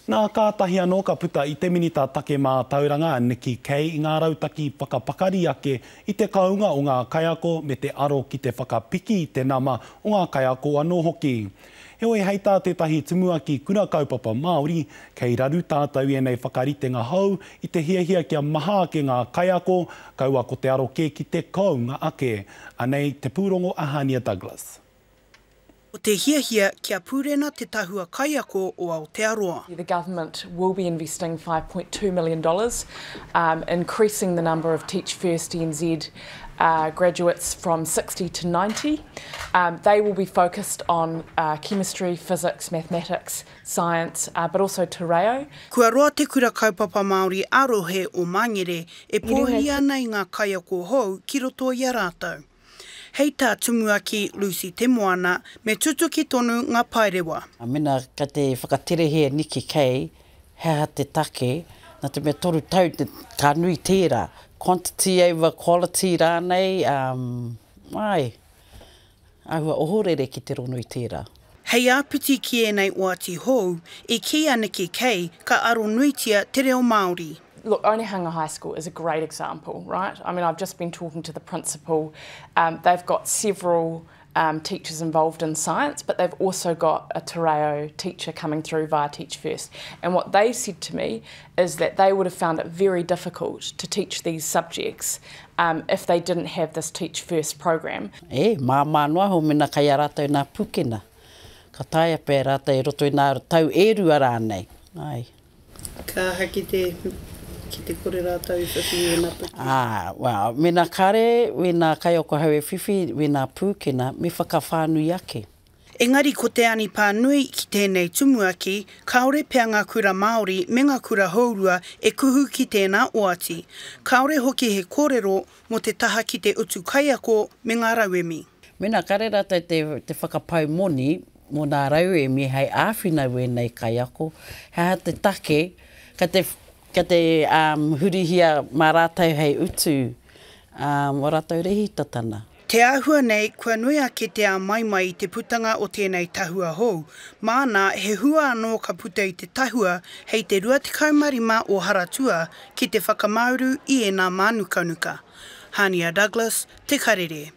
Nā, kātahi anō ka puta i te Minita Take Mātauranga a Nikki Kaye i ngā rautaki whakapakari ake i te kounga o ngā kaiako me te aro ki te whakapiki i te nama o ngā kaiako anō hoki. Heoi, hei tā tētahi tumuaki kura kaupapa Māori, kei raru tātou i ēnei whakaritenga hou i te hiahia kia maha ake ngā kaiako, kaua ko te aro kē ki te kounga ake. Anei te pūrongo a Hania Douglas. Ko te hiahia kia pūrena te tahua kaiako o Aotearoa. The government will be investing $5.2 million um, increasing the number of Teach First NZ uh, graduates from 60 to 90. Um, they will be focused on uh, chemistry, physics, mathematics, science, uh, but also te reo. Kua roa te Kura Kaupapa Māori ā-rohe o Māngere e pōhiri ana i ngā kaiako hou ki roto i a rātou. Hei tā Tumuaki Lucy Te Moana, me tutuki tonu ngā paerewa. Mena kei te whakaterehia Nikki Kaye, he aha te take, nā te mea toru tau ka nui tērā, quantity over quality rānei, āe, āhua ohorere ki te rongo i tērā. Hei āpiti ki ēnei oati hou, i kī a Nikki Kaye ka aro nuitia te reo Māori. Look, Onehunga High School is a great example, right? I mean, I've just been talking to the principal. Um, they've got several um, teachers involved in science, but they've also got a Te Reo teacher coming through via Teach First. And what they said to me is that they would have found it very difficult to teach these subjects um, if they didn't have this Teach First program. E, māmā noa iho mena kei a rātou nā pūkena. Ka taea pea e rātou i roto i nā tau e rua rānei. Āe. Ka aha ki te, ki te kore rātou i whiwhi i ēnā pūkena? Ā, well, mena kare wēnā kaiako hau e whiwhi wēnā pūkena, me whakawhānui ake. Engari ko te anipā nui ki tēnei tumuaki, kāore pea ngā kura Māori me ngā kura hourua e kuhu ki tēnā oati. Kāore hoki he kōrero mō te taha ki te utu kaiako me ngā rauemi. Mēnā kare rātou te te whakapau moni mō nā rauemi hei āwhina wēnei kaiako, he aha te take kei te kei te hurihia mā rātou hei utu ō rātou rehitatana? Te āhua nei, kua nui ake te āmaimai i te putanga o tēnei tahua hou. Māna, he hua anō ka puta i te tahua hei te 25 o Haratua ki te whakamāuru i ēnā mānukanuka. Hania Douglas, Te Karere.